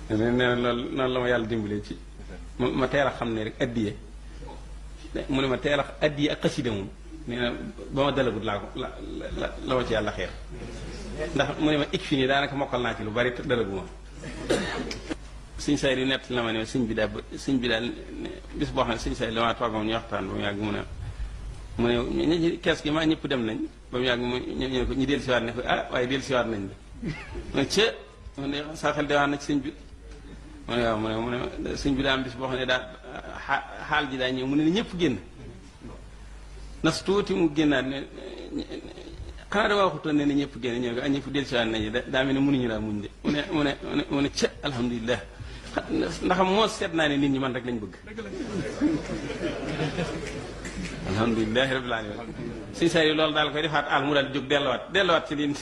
nee na loolu noonu la ma yàlla dimbalee ci ma teel a xam ne rek addiye mu ne ma teel a addiye ak xasida moom nee na ba ma dalagut laa ko la ma ci yàlla xeer ndax mu ne ma ik fi nii daanaka mokkal naa ci lu bari te dalaguma sëñ say yu nett la ma ne sëñ bi daal bis boo xam ne sëñ say damaa toog moom ñu waxtaan ba mu yàgg mu ne ñi kees gi maa ñëpp dem nañ ba mu yàgg ñu ko ñu dellu siwaat ne ko ah waaye dellu siwaat nañ la mu ne saa xel dewaat na ci sëñ bi mu ne waaw mu ne sëñ bi daa am bis boo xam ne daal xaal ji daa ñëw mu ne ñëpp génn nas tuuti mu génnaat ne xanaa dama waxutoon ne ñëpp génn ñëw ko ñëpp dellu siwaat nañ daa mel ne mënuñu laa muñ de mu ne alhamdulilah ndax moo seet naa ne nit ñi man rek lañ bëgg alhamdulilahi rabbil alamin si say loolu daal koy defaat al mu daal jóg delluwaat ci liin